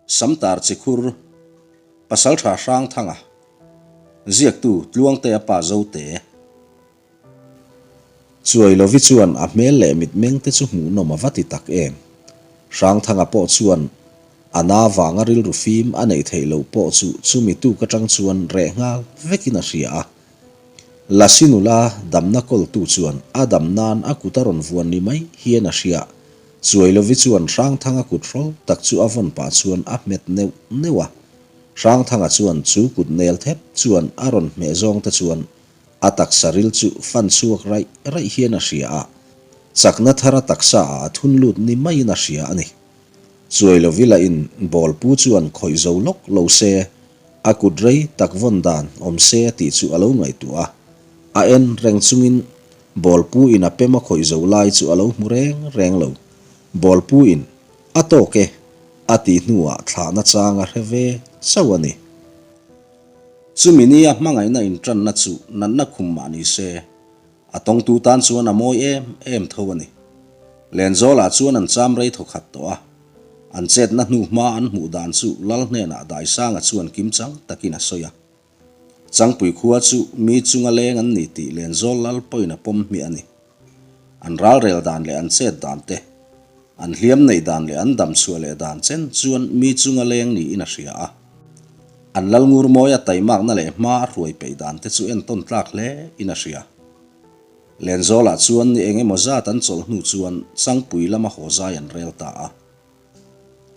Samtar Chikhur, Pasaltha Hrangthanga, Ziaktu Tluangtea pa Zote. Chuailovi chuan a hmel leh mitmeng te chu hmuhnawm a va ti tak em. Hrangthanga pawh chuan a na vanga rilru fim a neih theih loh pawh chu chumi tuk atang chuan reh nghal vekin a hria a. Lasi nula damna kawltu chuan a dam nan a kut a rawn vuan ni mai hian a hria. Chuailovi chuan Hrangthanga kut hrawl tak chu a vawn pah chuan a hmet neuh neuh a. Hrangthanga chuan chu kut nel thep chuan a rawn hmeh zawng te chuan A taksa ril chu fan chhuak raih raih hian a hria a, chakna thar a taksa ah a thun lut ni maiin a hria a ni. Chuailovi lahin ball pu chuan khawih zo lawk lo se, a kut rei tak vawn dan awm se tih chu a lo ngaihtuah a. A en reng chungin ball pu in a pem a khawih zo lai chu a lo hmu reng reng lo. Ball pu in, A tawk e, a tih hnuah thlahna chang a hre ve chauh a ni. Chumi nia hmangaihna inṭanna chu natna khum mah ni se, a tawngtu tan chuan a mawi em em tho a ni. Lenzawlah chuan an cham rei thawkhat tawh a, an chetna hnu hma an hmuh dan chu Lal hnenah Daisanga chuan kimchang takin a sawi a. Changpui khua chu mi chunga leng an ni tih Lenzawl Lal pawhin a pawm hmiah a ni. An ralrel dan leh an chet dan te, an hliam neih dan leh an dam chhuah leh dan chen chuan mi chunga leng niin a hria a. An lal ngur mawia taimakna leh hma a hruai peih dan te chu entawn tlak hle in a hria. Lenzawlah chuan ni eng emaw zat an chawlh hnu chuan Changpui lama haw zai an rel ta a.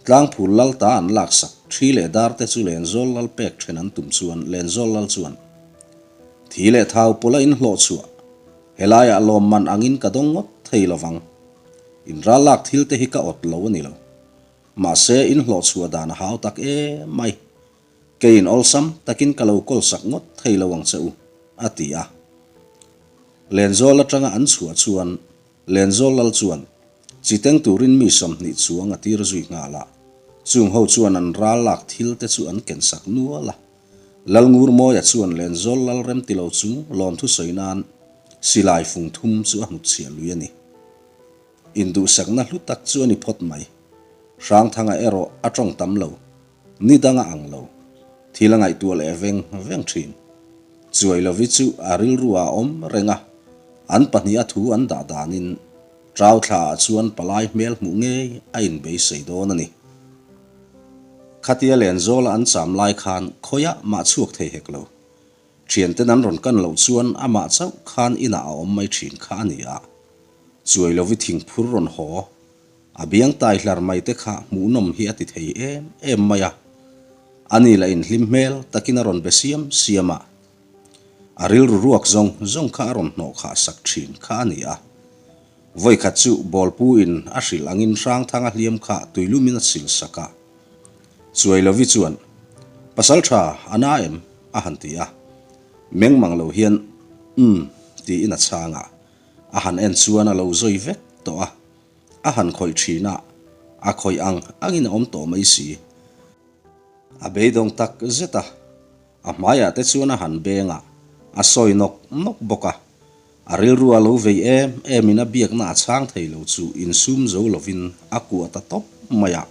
Tlangphul lal ta an laksak, thi leh dar te chu Lenzawl lal pek then an tum chuan Lenzawl lal chuan, Thi leh thau pawla in hlawh chhuah, helaiah lawmman angin ka dawng ngawt thei lovang. In ral lak thil te hi ka awt lo a ni lo. Mahse in hlawh chhuah dan a hau tak em mai. Keiin awlsam takin ka lo kawl sak ngawt thei lo ang che u, a ti a. Lenzawl atanga an chhuah chuan Lenzawl lal chuan chiteng turin mi 20 chuang a tir zui nghal a, chung ho chuan an ral lak thil te chu an ken sak nual a. Lalngurmawia chuan Lenzawl lal rem ti lo chung lawmthu sawi nan silai fung thum chu a hnutchhiah lui a ni. Induhsakna hlu tak chu a ni phawt mai. Hrangthanga erawh a tawng tam lo. Ni dang a ang lo. Thil a ngaihtuah leh veng veng thin. Chuailovi chu a rilru ah a awm reng a, an pahniha thu an dah danin Trau thla ah chuan palai hmel hmuh ngei a inbeisei dawn a ni. Khatia Lenzawla an cham lai khan khawiah mah chhuak thei hek lo. Thianten an rawn kan loh chuan amah chauh khan inah a awm mai thin kha a ni a. Chuailovi thingphur rawn haw A biang tai hlar mai te kha hmuhnawm hi a ti thei em em mai a, ani lah inhlim hmel takin a rawn be siam siam a, a rilru ruak zawng zawng kha a rawn hnawh khah sak thin kha a ni a. Vawikhat chu bawlpu in a hrilh angin Hrangthanga hliam kha tuilumin a sil sak a. Chuailovi chuan, Pasal tha, a na em? a han ti a. Meng mang lo hian, Umm, tiin a chhang a. A han en chuan a lo zawi vek tawh a. A han khawih thin a, a khawih ang angin a awm tawh mai si. A beidawng tak zet a, a hmaiah te chuan a han beng a, a sawi nawk nawk bawk a. A rilru a lo vei em emin a biakna a chhang thei lo chu insum zo lovin a kuah ta tawp mai a.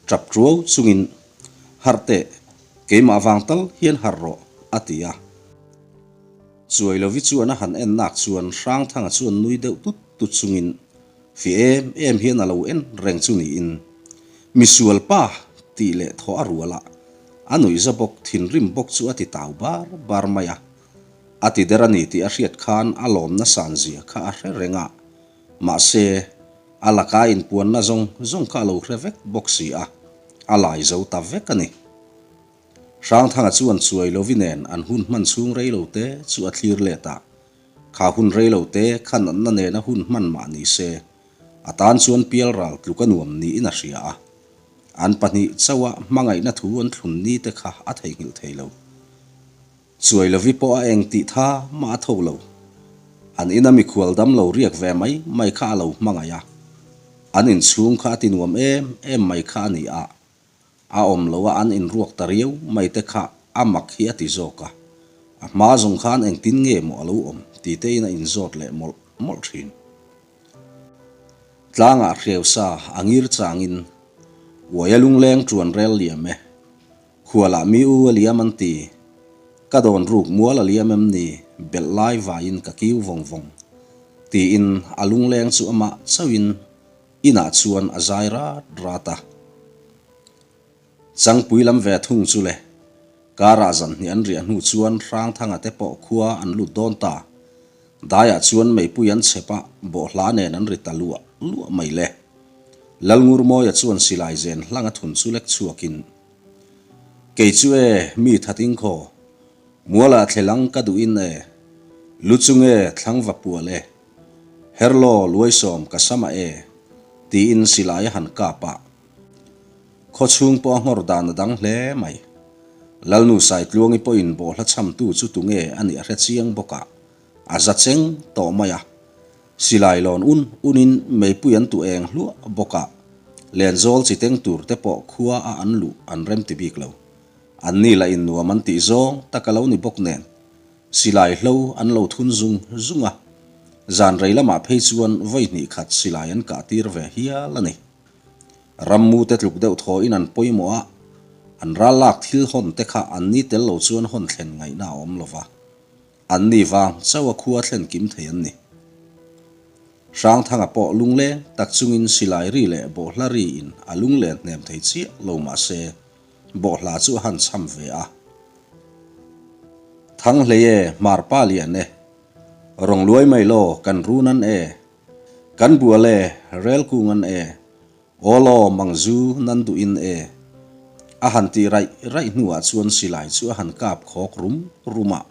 Tap tuau chungin, Harh teh, keimah vang tal hian harh rawh, a ti a. Chuailovi chuan a han en nak chuan Hrangthanga chuan nui deuh tut tut chungin fi em em hian a lo en reng chu niin Misual pa tih leh thaw a rual a, a nuihza bawk thinrim bawk chu a ti tau bar bar mai a. A ti der a ni tih a hriat khan a lawmna san zia kha a hre reng a, mahse a laka inpuanna zawng zawng kha a lo hre vek bawk si a, a lai zo ta vek a ni. Hrangthanga chuan Chuailovi nen an hun hman chhung reilote chu a thlir let a, kha hun reilote kha natna nena hun hman mah ni se, a tan chuan pialral tluk a nuam niin a hria a. An pahnih chauha hmangaihna thu an thlun ni te kha a theihnghilh thei lo. Chuailovi pawh a eng tih tha mah a tho lo. An ina mikhual dam lo riak ve mai mai kha a lo hmangaih a, an inchhung kha a ti nuam em em mai kha a ni a. A awm lo a an inruak ta riau mai te kha a mak hi a ti zawk a, a hma zawng khan engtin nge maw a lo awm ti te in a inzawt leh mawlh mawlh thin. Tlangah hreu sa a ngir changin. Uaia lungleng ṭuan rel liam e. Khualah mi u a liam an ti. Ka dawn ruk mual a liam em ni, belh lai vaiin ka kiu vawng vawng. Tiin a lungleng chu amah chauhin inah chuan a zai rat rat a. Changpui lam ve thung chu le. Karah zan hnih an riah hnu chuan Hrangthanga te pawh khua an lut dawn ta. Daiah chuan meipui an chhep a, bawhhla nen an ri ta luah luah mai le. Lalngurmawia chuan silai zen hlang a thun chu lek chhuakin, Kei chu e, mi thating khaw, mualah thlelang ka duhin e, lu chung e, thlang va pual e, herlaw luaisawm ka sama e, tiin silai a han kap a. Khaw chhung pawh a nghawr dan a dang hle mai. Lalnu Saitluangi pawhin bawhhla chhamtu chu tunge a nih a hre chiang bawk a, a za cheng tawh mai a. Silai lawn un unin meipui an tu eng hluah bawk a, lenzawl chi teng tur te pawh khua a an luh an rem ti bik lo. Anni lah in nuam an tih zawng tak a lo ni bawk nen, silai hlo an lo thun zung zung a. Zan rei lamah phei chuan vawi hnih khat silai an kah tir ve hial a ni. Rammu te tluk deuh thawhin an pawimawh a, an ral lak thil hawn te kha an ni tel lo chuan hawn thlen ngaihna a awm lo va, an ni vang chauh a khua thlen kim thei an ni. Hrangthanga pawh lungleng tak chungin silai ri leh bawhhla ri in a lunglen hnem thei chiah lo mah se bawhhla chu a han cham ve a. Thanghlei e, Hmarpa lian e, Rawngluai mai law kan run an e, Kan bual e, rel kung an e, aw law mang zu nan duh in e. A han tih raih raih hnuah chuan silai chu a han kap khawk rum rum a,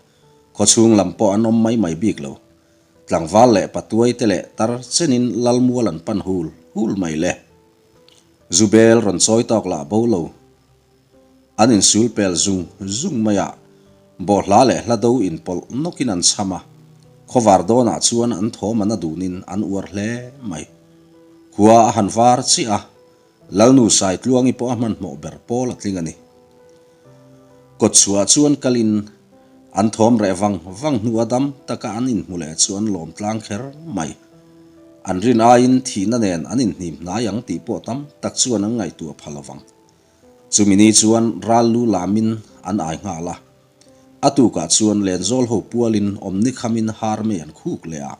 khawchhung lam pawh an awm mai mai bik lo. Tlangval leh patuai te leh tar chenin lalmual an pan hul hul mai le. Zubel rawn chawi tawk lah bo lo. An insul pel zung zung mai a, bawhhla leh hla do inpawlh nawkin an chham a, khawvar dawnah chuan an thawm an a dunin an uar hle mai. Khua a han var chiah a, Lalnu Saitluangi pawh a hmanhmawh ber pawl a tling a ni. Kawtchhuah chuan kalin an thawm reh vang vang hnu a dam taka an inhmu leh chu an lawm tlang kher mai. An rin aiin thihna nen an inhnim hnai ang tih pawh tam tak chuan an ngaihtuah pha lovang. Chumi ni chuan ral lu lamin an ai nghal a, a tukah chuan lenzawl ho pualin awmni khamin har mei an khuk leh a,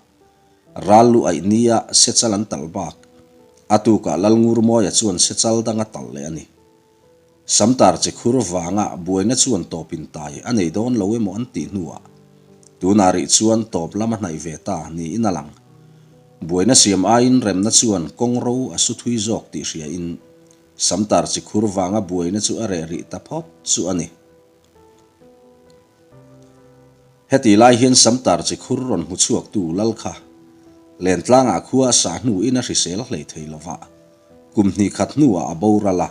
ral lu aih nia sechal an talh bak. A tukah Lalngurmawia chuan sechal dang a talh leh a ni. Samtar chi khur vanga buaina chuan tawpin tai a nei dawn lo emaw an tih hnuah tunah rih chuan tawp lam a hnaih ve ta niin a lang. Buaina siam aiin remna chuan kawng ro a su thui zawk tih hriain Samtar chi khur vanga buaina chu a reh rih ta phawt chu a ni. Heti lai hian Samtar chi khur rawn hmu chhuaktu lal kha Lentlangah khua a sah hnuin a hrisel hlei thei lo va, kum hnih khat hnuah a boral a.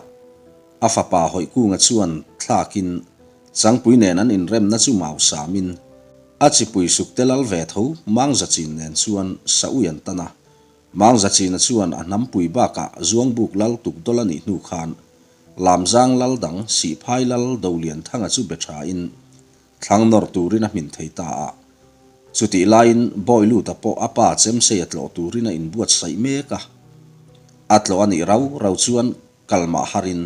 A fapa Hawihkunga chuan thlakin Changpui nen an inremna chu mau samin a chipui sukte lal ve tho Mangzachin nen chuan sa ui an tan a. Mangzachina chuan a hnampui bakah Zuangbuk lal tukdawl a nih hnu khan Lamzang lal dang Sihphai lal Dolianthanga chu be thain thlang nawr turin a hmin thei ta a. Chutih laiin Bawiluta pawh a pa Chemsei a tlawh turin a inbuatsaih mek a. A tlawh a nih rau rau chuan kalmah harin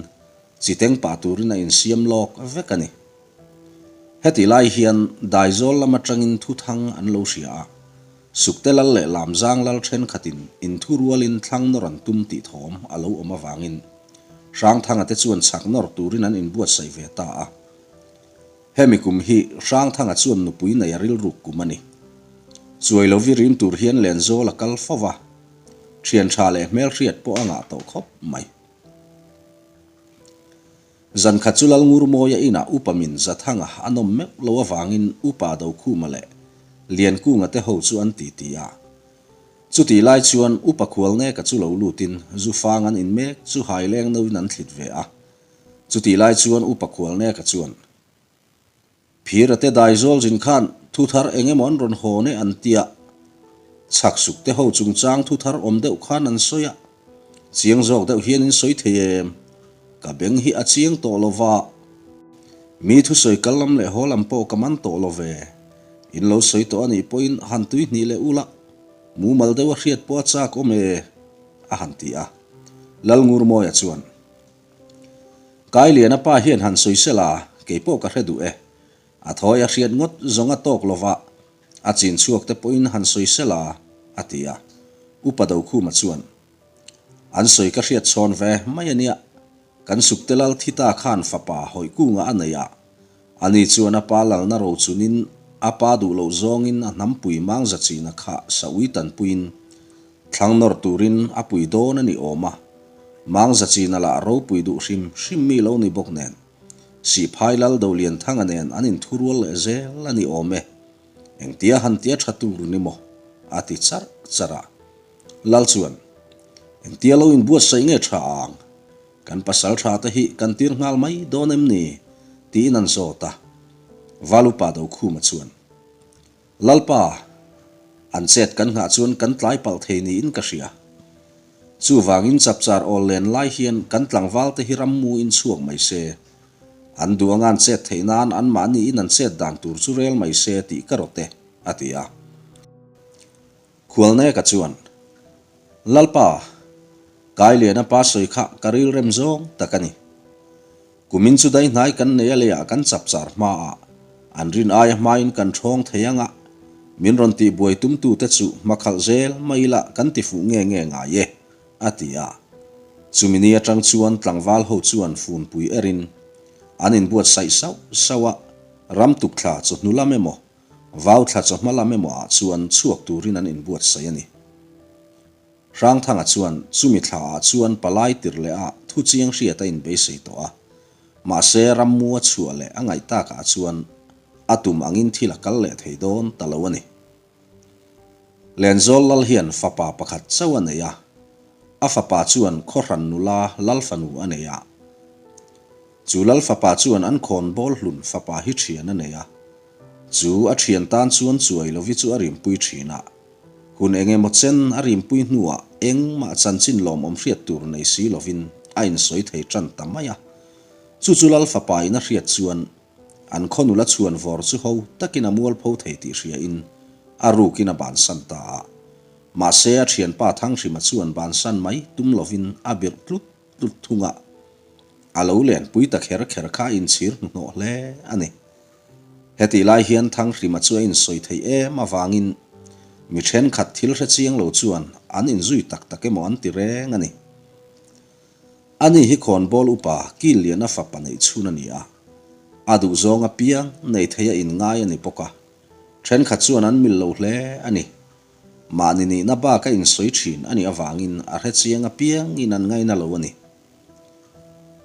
chiteng pah turin a insiam lawk vek a ni. Hetih lai hian Daizawl lam atangin thuthang an lo hria a. Sukte lal leh Lamzang lal thenkhatin inthurualin thlang nawr an tum tih thawm a lo awm avangin Hrangthanga te chuan chhak nawr turin an inbuatsaih ve ta a. Hemi kum hi Hrangthanga chuan nupui nei a rilruk kum a ni. Chuai lovi rim tur hian Lenzawl a kal fo va, thian tha leh hmelhriat pawh a ngah tawh khawp mai. Zan khat chu Lalngurmawia inah Upa min Zathanga a nawm meuh lo avangin Upa Dokhuma leh Liankunga te ho chu an titi a. Chutih lai chuan Upa Khualneka chu lo lutin Zufang an in mek chu haileng noin an thlit ve a. Chutih lai chuan Upa Khualneka chuan. Phira te daizawl zin khan thu thar eng emaw an rawn hawn e an tia. Chhak suk te ho chungchang thu thar awm deuh khan an sawi a. Chiang zawk deuh hian in sawi thei em? Ka beng hi a chiang tawh lo va. Mi thusawi kal lam leh haw lam pawh ka man tawh lo ve. In lo sawi tawh a nih pawhin han tui hnih leh ula, mumal deuh a hriat pawh a chak awm e, a han ti a. Lalngurmawia chuan. Kailiana pa hian han sawi sela, kei pawh ka hre duh e. A thawi a hriat ngawt zawng a tawk lova, a chin chhuak te pawhin han sawi sela, a ti a. Upa Dokhuma chuan, An sawi ka hriat chhawn ve mai a nia. Kan sukte lal thi ta khan fapa Hawihkunga a nei a. Ani chuan a pa lalna rochunin a pa duh loh zawngin a hnampui mangza china kha saui tanpuiin thlang nawr turin a pui dawn a ni awm a. Mangza china lah ropui duh hrim hrim mi lo ni bawk nen Sihphai lal Dolianthanga nen an inthurual leh zel a ni awm e. Engtia han tia tha tur ni maw? a ti charh charh a. Lal chuan, Engtia lo inbuatsaih nge tha ang? Kan pasal tha te hi kan tir nghal mai dawn em ni? tiin an zawt a. Valupa Dokhuma chuan, Lalpa, an chet kan nghah chuan kan tlai palh thei niin ka hria. Chuvangin chapchar awl len lai hian kan tlangval te hi rammuin chhuak mai se. An duh anga an chet theih nan anmahniin an chet dan tur chu rel mai se tih ka rawt e, a ti a. Khualneka chuan, Lalpa, Kailiana pa sawi kha ka rilrem zawng tak a ni. Kumin chu daihnai kan nei a leiah kan chapchar hmaah an rin aia hmain kan ṭhawng thei anga min rawn tihbuai tumtute chu hmakhalh zel mai ila kan ti fuh nge nge ngai e, a ti a. Chumi ni aṭang chuan tlangval ho chuan funpui erin an inbuatsaih sauh sauh a, ram tukthla chawhnu lam emaw Vau thla chawhma lam emaw ah chuan chhuak turin an inbuatsaih a ni. Hrangthanga chuan chumi thla ah chuan palai tir leh a thu chiang hriat a inbeisei tawh a. Mahse rammu a chhuah leh a ngaih tak ah chuan a tum angin thil a kal leh thei dawn ta lo a ni. Lenzawl lal hian fapa pakhat chauh a nei a. A fapa chuan khawhran nula lal fanu a nei a. Chu lal fapa chuan an khawn bawl hlun fapa hi thian a nei a. Chu a thian tan chuan chuai lovi chu a rimpui thin a. Hun eng emaw chen a rimpui hnuah engmah chanchin lawmawm hriat tur nei si lovin a insawi thei tan ta mai a. Chu chu lal fapa in a hriat chuan an khaw nula chhuan vawr chu ho takin a mualpho thei tih hriain a rukin a bansan ta a. Mahse a thianpa Thanghrima chuan bansan mai tum lovin a birh tlut tlut thung a. A lo lenpui ta kher kher kha a inchhir hnuhnawh hle a ni. Hetih lai hian Thanghrima chu a insawi theih em avangin mi thenkhat thil hre chiang lo chuan an inzui tak tak emaw an ti reng a ni. Ani hi khawnbawl upa Killiana fapa neih chhun a ni a, a duhzawng apiang nei thei a inngai a ni bawk a, thenkhat chuan an mil lo hle a ni. Mahni nihna bak a insawi thin a nih avangin a hre chiang apiangin an ngaina lo a ni.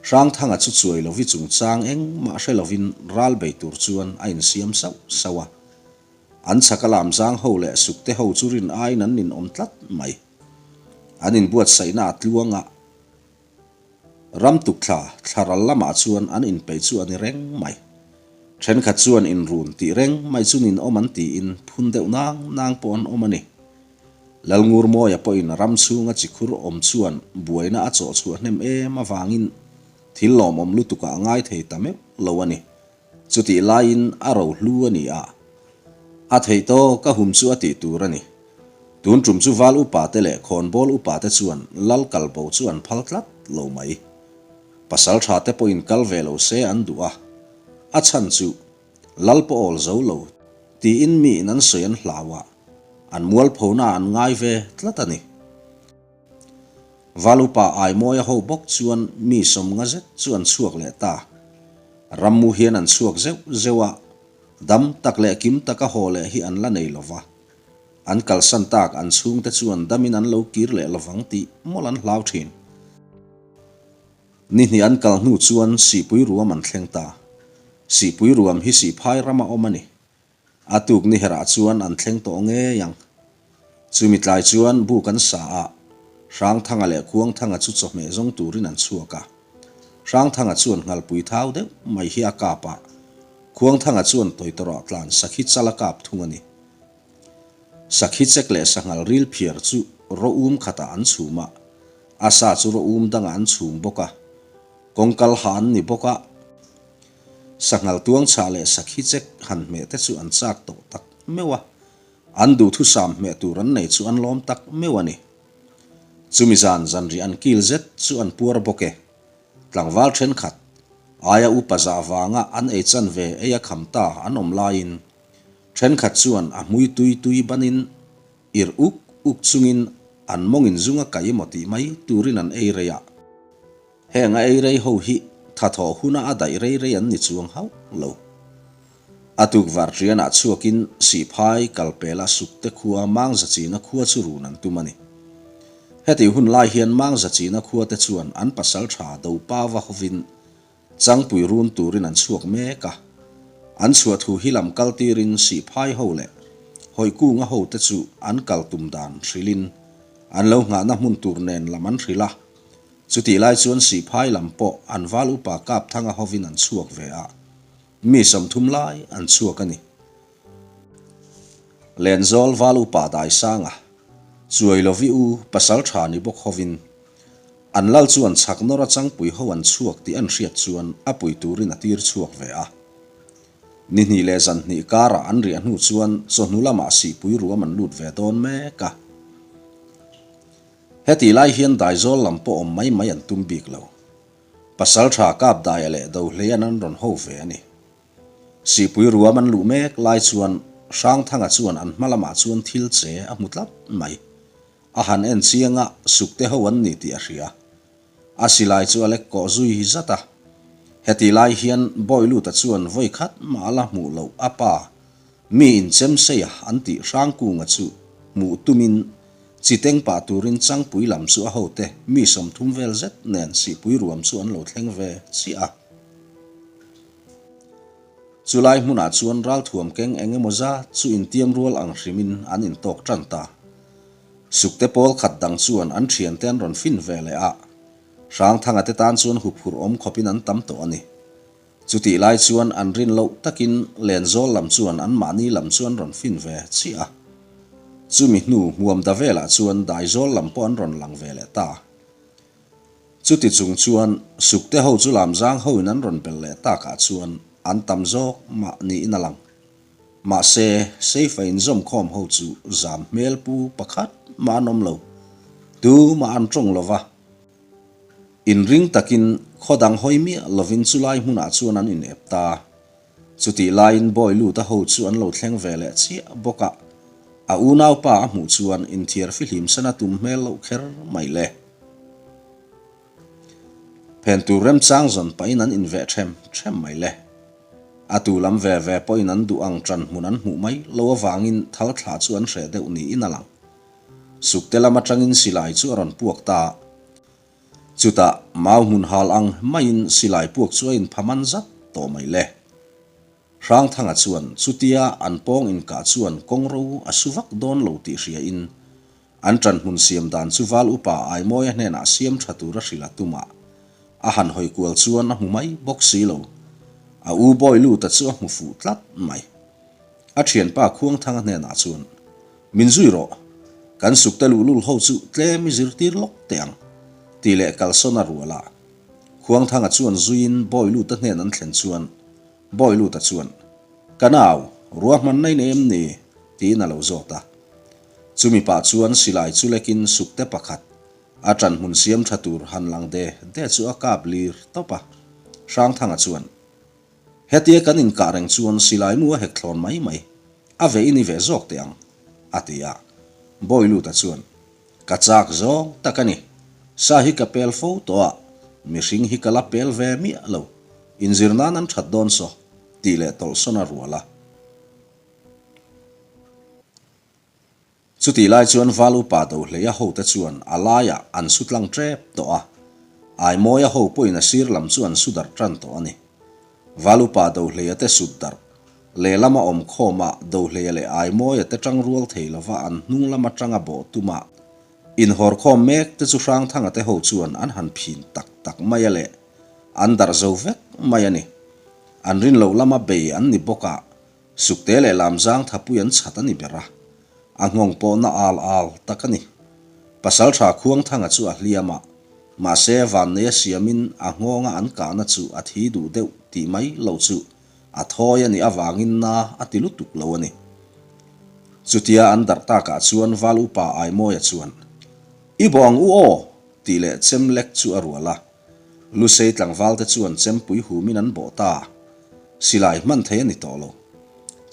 Hrangthanga chu chuai lovi chungchang engmah hre lovin ral bei tur chuan a insiam sauh sauh a. An chhaka lamzang ho leh sukte ho chu rin aiin an ninawm tlat mai. An inbuatsaihna a tluang a, ram tukthla thlaral lamah chuan an inpeih chu a ni reng mai. Thenkhat chuan inrun tih reng mai chu ninawm an tiin phun deuh nang nang pawh an awm a ni. Lalngurmawia pawhin ram chhunga chikhur awm chuan buaina a chawh chhuah hnem em avangin thil lawmawm lutukah a ngai thei ta meuh lo a ni. Chutih laiin a ro hlu a ni a, a theih tawk a hum chu a tih tur a ni. Tun tum chu val upa te leh khawnbawl upa te chuan lal kalbo chu an phal tlat lo mai. Pasal tha te pawhin kal ve lo se an duh a, a chhan chu lal pawh awl zo lo tiin miin an sawi an hlau a. An mualphona an ngai ve tlat a ni. Valupa Aimawia ho bawk chuan mi sawmnga zet chu an chhuak leh ta. Rammu hian an chhuak zeuh zeuh a, dam tak leh kim taka haw leh hi an la nei lo va. An kalsan tak an chhungte chuan damin an lo kir leh lovang tih mawlh an hlau thin. Ni hnih an kal hnu chuan Sihpui ruam an thleng ta. Sihpui ruam hi Sihphai rama awm a ni. A tuk ni herah chuan an thleng tawh ngei ang. Chumi tlai chuan buk an sa a, Hrangthanga leh Khuangthanga chu chawhmeh zawng turin an chhuak a. Hrangthanga chuan nghalpui thau deuh mai hi a kap a, Khuangthanga chuan tawitawrah tlan sakhi chal a kap thung a ni. Sakhi chek leh sanghal ril phiar chu rawum khatah an chhum a, a sa chu rawum dangah an chhum bawk a, kawngkal ha an ni bawk a. Sanghal tuang chhah leh sakhi chek han hmeh te chu an chak tawh tak meuh a, an duhthusam hmeh tur an nei chu an lawm tak meuh a ni. Chumi zan zanriah an kil zet chu an puar bawk e. Tlangval thenkhat. Aia upa zah vanga an ei chanve ei a kham ta an awm laiin thenkhat chuan a hmui tui tui banin irh uk uk chungin an mawngin zung a kaih emaw tih mai turin an ei rei a. Heng a ei rei ho hi thathawh huna a daih rei rei an ni chuang hauh lo. A tukvar ṭianah chhuakin Sihphai kalpela Sukte khua Mangzachina khua chu run an tum a ni. Hetih hun lai hian Mangzachina khua te chuan an pasal ṭha Dopava hovin Changpui run turin an chhuak mek a. An chhuah thu hi lam kal tirin Sihphai ho leh Hawikunga ho te chu an kal tum dan hrilhin an lo nghahna hmun tur nen lam an hrilh a. Chutih lai chuan Sihphai lam pawh an val upa Kapthanga hovin an chhuak ve a. Mi 30 lai an chhuak a ni. Lenzawl val upa Daisanga, Chuailovi u pasal tha ni bawk hovin an lal chuan chhak nawr a changpui ho an chhuak tih an hriat chuan a pui turin a tir chhuak ve a. Ni hnih leh zan hnih karah an riah hnu chuan chawhnu lamah sihpui ruam an lut ve dawn mek a. Hetih lai hian Daizawl lam pawh awm mai mai an tum bik lo. Pasal tha kap daia leh do hleian an rawn ho ve a ni. Sihpui ruam an luh mek lai chuan Hrangthanga chuan an hma lamah chuan thil che a hmu tlat mai. A han en chiang a, sukte ho an ni tih a hria. A silai chu a lek kawh zui hi zat a. Hetih lai hian Bawiluta chuan vawi khat mah a la hmuh loh a pa Mi inchem seia an tih Hrangkunga chu hmuh tumin Chiteng pah turin Changpui lam chu a hote mi 30 vel zet nen Sihpui ruam chu an lo thleng ve chiah a. Chulai hmunah chuan ralthuam keng eng emaw zat chu intiam rual ang hrimin an intawk tan ta. Sukte pawl khat dang chuan an thiante an rawn fin ve leh a, Hrangthanga te tan chuan huphurh awm khawpin an tam tawh a ni. Chutih lai chuan an rin loh takin Lenzawl lam chuan anmahni lam chu an rawn fin ve chiah a. Chumi hnu hmuam da velah chuan Daizawl lam pawh an rawn lang ve leh ta. Chuti chung chuan Sukte ho chu Lamzang hoin an rawn bel leh takah chuan an tam zawk mah niin a lang. Mahse, Seifa inzawmkhawm ho chu zam hmel pu pakhat mah an awm lo. Tumah an tawng lo va. Inring takin khaw dang hawi miah lovin chulai hmunah chuan an inep ta. Chutih laiin Bawi Luta ho chu an lo thleng ve leh chiah bawk a, a unaupa a hmuh chuan inthiar fihlim sana tum hmel loh kher mai le. Phen tur remchang zawn pahin an inveh ṭhem ṭhem mai le. A tu lam ve ve pawhin an duh ang ṭan hmun an hmuh mai lo avangin thal thla chu an hreh deuh niin a lang. Sukte lam atangin silai chu a rawn puak ta. Chutah mau hmun hal ang maiin silai puak chu a inpha man zat tawh mai le. Hrangthanga chuan chutia an pawng inkah chuan kawngro a su vak dawn lo tih hriain an ṭanhmun siam dan chu Val Upa Aimawia hnenah siam ṭha tura hrilh a tum a, a han hawi kual chuan a hmu mai bawk si lo. A u Bawiluta chu a hmu fuh tlat mai. A ṭhianpa Khuangthanga hnenah chuan, Min zui rawh, kan sukte luhlul ho chu tlem i zirtir lawk teh ang, tih leh kalsawn a rual a. Khuangthanga chuan zuiin Bawiluta hnen an thlen chuan, Bawiluta chuan, Ka nau, ruahmanna i nei em ni? tiin a lo zawt a. Chumi pah chuan silai chu lekin sukte pakhat, a ṭanhmun siam ṭha tur han lang de de chu a kap lir tawp a. Hrangthanga chuan, Hetia kan inkah reng chuan silai mu a hek thlawn mai mai, a ve i ni ve zawk teh ang, a ti a. Bawiluta chuan, Ka chak zawng tak a ni, sa hi ka pel fo tawh a, mihring hi ka la pel ve miah lo, inzir nan an that dawn saw, tih leh tawlhsawn a rual a. Chutih lai chuan Val upa Dohleia hote chuan a laiah an su tlang tep tawh a, Aimawia ho pawhin a sir lam chu an su darh tan tawh a ni. Val upa Dohleia te sut darh, lehlama awm khawma Dohleia leh Aimawia te tang rual thei lova an hnung lam atanga bawh tuma inhawr khawm mek te chu Hrangthanga te ho chuan an han phin tak tak mai a leh an darh zo vek mai a ni. An rin loh lama bei an ni bawk a, Sukte leh Lamzang thapui an chhat a ni ber a, a nghawng pawh na al al tak a ni. Pasaltha Khuangthanga chu a hliam a, mahse Vanneia siamin a nghawnga an kahna chu a thi duh deuh tih mai lo chu a thawi a nih avangin na a ti lutuk lo a ni. Chutia an darh takah chuan Val Upa Aimawia chuan, I bawh ang u aw! tih leh chem lek chu a rual a. Lusei tlangvalte chuan chempui humin an bawh ta. Silai hman thei a ni tawh lo.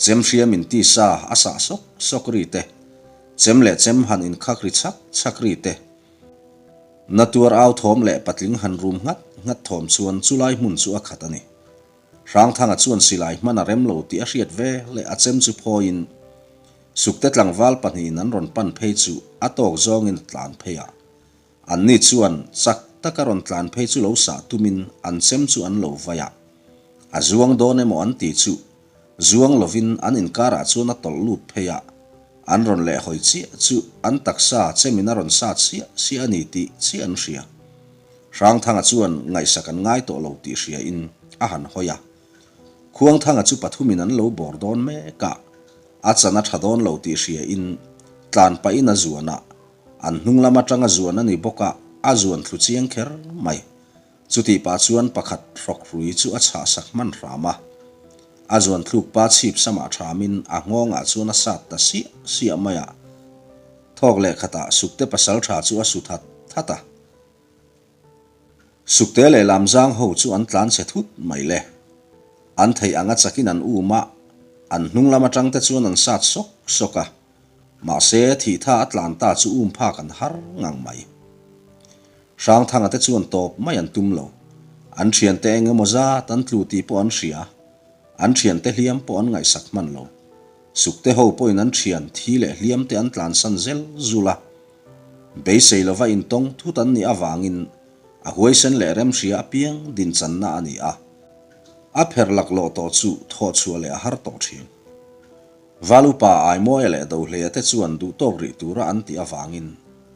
Chem hriam in tisa a sah sawk sawk ri te, chem leh chem han inkhak ri chhak chhak ri te, na tuar au thawm leh patling han rum nghat nghat thawm chuan chulai hmun chu a khat a ni. Hrangthanga chuan silai hman a rem lo tih a hriat ve leh a chem chu phawiin Sukte tlangval pahnihin an rawn pan phei chu a tawk zawngin a tlan phei a. Anni chuan chak taka rawn tlan phei chu lo sah tumin an chem chu an lo vai a. A zuang dawn emaw an ti chu zuang lovin an inkarah chuan a tawlh lut phei a. An rawn lehhawi chiah chu an taksa chemin a rawn sat siah siah a ni tih chiah an hria. Hrangthanga chuan ngaihsak an ngai tawh lo tih hria in a han hawi a. Khuangthanga chu pathumin an lo bawr dawn mek a, a chan a tha dawn lo tih hria in tlan pah in a zuan a, an hnung lam atang a zuan a ni bawk a, a zuan thlu chiang kher mai. Chutih pah chuan pakhat hrawk hrui chu a chhah sak hman hram a. A zuan thluk pa chhip samah thamin a nghawngah chuan a sat ta siah siah mai a. Thawk leh khatah Sukte pasaltha chu a su that that a. Sukte leh Lamzang ho chu an tlan chhe thut mai le. An theih anga chakin an um a, an hnung lam atang te chuan an sat sawk sawk a. Mahse, thihtha a tlan ta chu um phak an har ngang mai. Hrangthanga te chuan tawp mai an tum lo. An thiante eng emaw zat an tlu tih pawh an hria. An thiante hliam pawh an ngaihsak hman lo. Sukte ho pawhin an thian thi leh hliam te an tlansan zel zul a. Beisei lova intawng thut an nih avangin a huaisen leh remhria apiang dinchanna a ni a, a pher laklawh tawh chu thawhchhuah leh a har tawh thin. Val upa Aimawia leh Dohleia te chuan duhtawk rih tura an tih avangin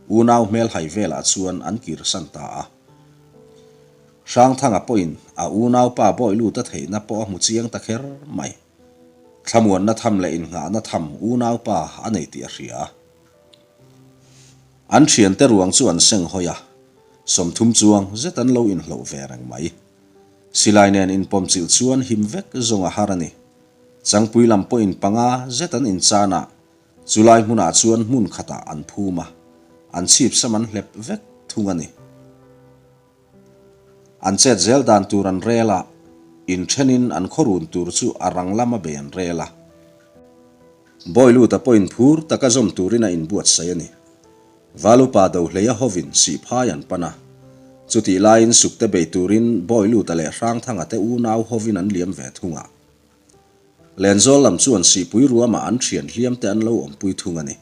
unau hmelhai velah chuan an kirsan ta a. Hrangthanga pawhin a unaupa Bawiluta theihna pawh a hmu chiang ta kher mai. Thlamuanna tham leh innghahna tham unaupa a nei tih a hria. An thiante ruang chu an seng hawi a, 30 chuang zet an lo inhloh ve reng mai. Silai nen inpawm chilh chuan him vek zawng a har a ni. Changpui lam pawhin panga zet an inchan a, chulai hmunah chuan hmun khatah an phum a, an chhip sam an hlep vek thung a ni. An chet zel dan tur an rel a, inthenin an khaw run tur chu a rang lama bei an rel a. Bawiluta pawhin phur taka zawm turin a inbuatsaih a ni. Valupa Dohleia hovin Sihphai an pan a. Chutih laiin Sukte bei turin Bawiluta leh Hrangthanga te unau hovin an liam ve thung a. Lenzawl lam chuan Sihpui ruamah an thian hliam te an lo awmpui thung a ni.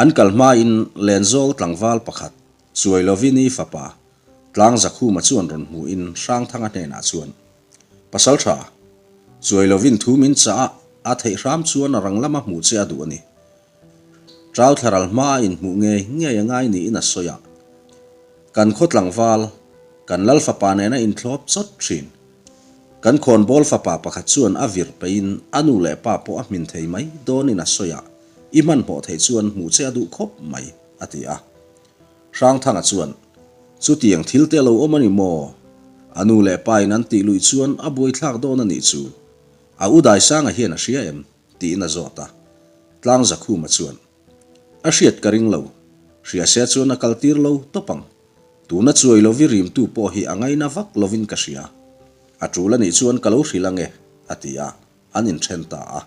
An kal hmain Lenzawl tlangval pakhat Chuai lovin i fapa, Tlangzakhuma chuan rawn hmuhin Hrangthanga hnenah chuan, Pasaltha, chuai lovin thu min chah a, a theih hram chuan a rang lama hmuh che a duh a ni. Ṭau thlaral hmaa inhmuh ngei ngei a ngai niin a sawi a. Kan khaw tlangval, kan lal fapa nena inthlawp chawt ṭhin. Kan khawnbawl fapa pakhat chuan a vir peihin a nu leh pa pawh a hmin thei mai dawnin a sawi a, i hmanhmawh theih chuan hmuh che a duh khawp mai, a ti a. Hrangthanga chuan, Chutiang thil te lo awm a ni maw? A nu leh pa in an tih luih chuan a buaithlak dawn a nih chu. A u Daisanga hian a hria em? tiin a zawt a. Tlangzakhuma chuan, A hriat ka ring lo. Hria se chuan a kal tir lo tawp ang. Tuna chuai lovi rimtu pawh hi a ngaina vak lovin ka hria. A tul a nih chuan ka lo hrilh ang e, a ti a, an inthen ta a.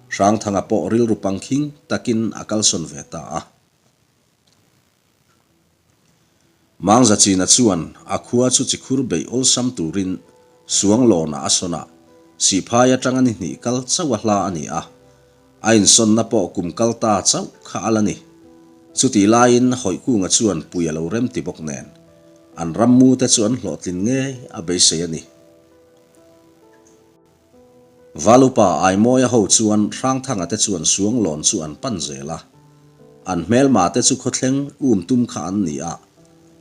Hrangthanga pawh rilru pangkhing takin a kalsawn ve ta a. Mangza China chuan a khua chu chikhur beih awlsam turin Suanglawnah a sawn a, Sihphai atanga ni hnih kal chauh a hla a ni a. A insawnna pawh kum kal ta chauh kha a la ni. Chutih laiin Hawihkunga chuan pui a lo remti bawk nen, an rammute chu an hlawhtlin ngei a beisei a ni. Valupa Aimawia ho chuan Hrangthanga te chuan Suanglawn chu an pan zel a. An hmelma te chu khawthleng um tum kha an ni a,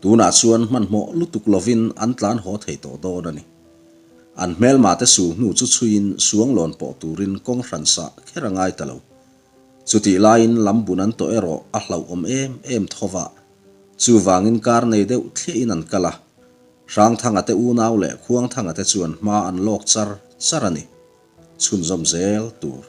tunah chuan hmanhmawh lutuk lovin an tlan haw thei tawh dawn a ni. An hmelma te sul hnu chu chhuiin Suanglawn pawh turin kawng hran sah kher a ngai ta lo. Chutih laiin lambun an tawh erawh a hlauhawm em em tho va, chuvangin kar nei deuh thliahin an kal a. Hrangthanga te unau leh Khuangthanga te chuan hma an lawk char char a ni. Chhunzawm zel tur.